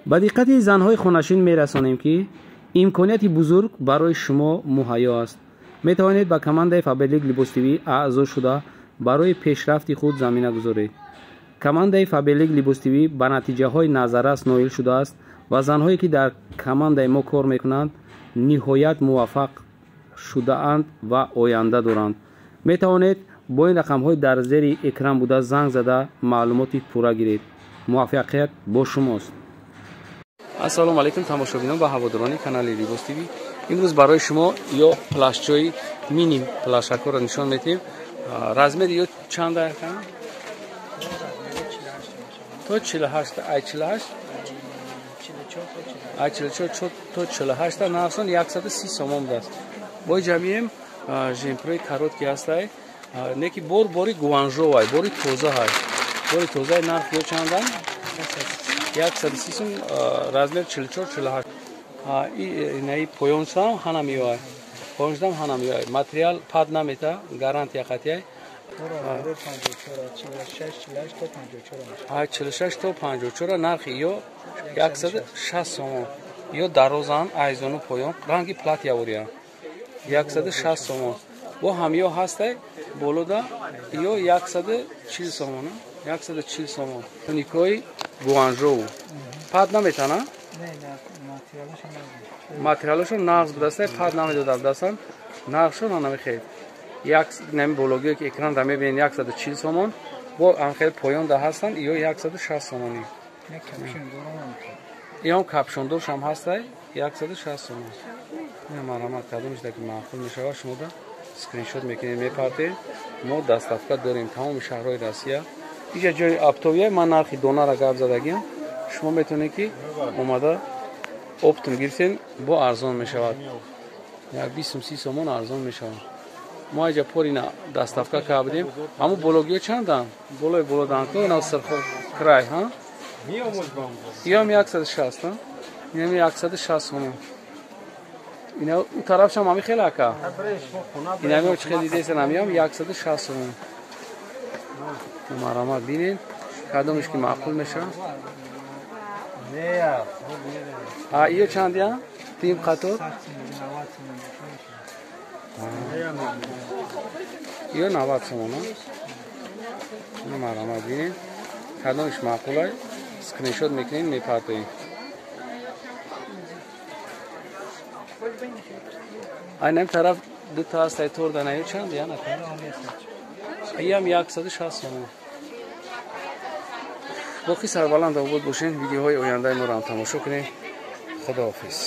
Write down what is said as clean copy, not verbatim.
Ба диққати занҳои хонашин мерасонем, ки имконияти бузург барои шумо муҳайё аст. Метавонед ба командаи Фаберлик Либос ТВ аъзо шуда, барои пешрафти худ замина гузоред. Командаи Фаберлик Либос ТВ ба натиҷаҳои назаррас ноил шудааст ва занҳое, ки дар командаи мо кор мекунанд, ниҳоят муваффақ шудаанд ва оянда доранд. Метавонед бо ин рақамҳои дар зери экран буда занг зада, маълумоти пурра гиред. Муваффақият бо шумост. Ассалому алайкум, тамошобинон ва ҳаводорони канали Либос ТВ. Имрӯз барои шумо ё плащҳои мини плащакҳоро нишон медиҳем. Размери ё чанд то 48, ай 48, ай 44 то 48. Нархшон 130 сомон будааст. Бо ҷамъием жемпрои короткий ҳастай, неки бор бори Гуанжовай, бори тозаҳай, бори тозаи. Нарх ё чандан? 130 сум, размер 44, 48. Инаи поёншам ҳана меояд, поёншам ҳана меояд. Материал пад намета, гарантия қатияй. 46 то 54. Нархи ё 160 сомон. Ё дарозан, айзону поён ранги платьявория, 160 сомон. Бо ҳамё ҳастай болода, ё 140 сомон, 140 сомон. Туникои Гуанжоу пад наметана, материалашон нағз будастай, пад намедода будастан. Нархшон намехед. Як нами бологиё, ки экран да мебинед, 140 сомон. Бо анхел поён да ҳастанд, ё 160 сомонӣ. Иам капшондоршам ҳастай, 160 сомон. Ина марҳамат, кадомиш ки маъқул мешавад шумода, скриншот мекунед, мепартед. Мо доставка дорем тамоми шаҳрҳои Россия. Иҷа ҷои оптовия. Ман нархи донара гап задагиам, шумо метавонед, ки омада оптом гирифтен, бо арзон мешавад, як бистум си сомон арзон мешавад. Мо иҷа порина доставка карда будем. Ҳамун бологиё чанданд? Болои болоданко на сирхо край ҳа, иам 160, инам 160 сомон. Ина у тарафшам ҳами хеле ака, инамио чӣ хел дидесан, ҳамиам 160 сомон. Марҳамат, бинед, кадомиш ки маъқул мешавад. Иё чандия тим қатор? Иё 90 сомон. Марҳамат, бинед, кадомиш маъқулай, скриншот мекунем, мепартоем. Айнам тараф дута ҳастай торданаё чанд яна? Иам 160 сомон. Боқӣ сарбаланд обод бошед, видеоҳои ояндаи моро ҳам тамошо кунед. Худоҳофиз.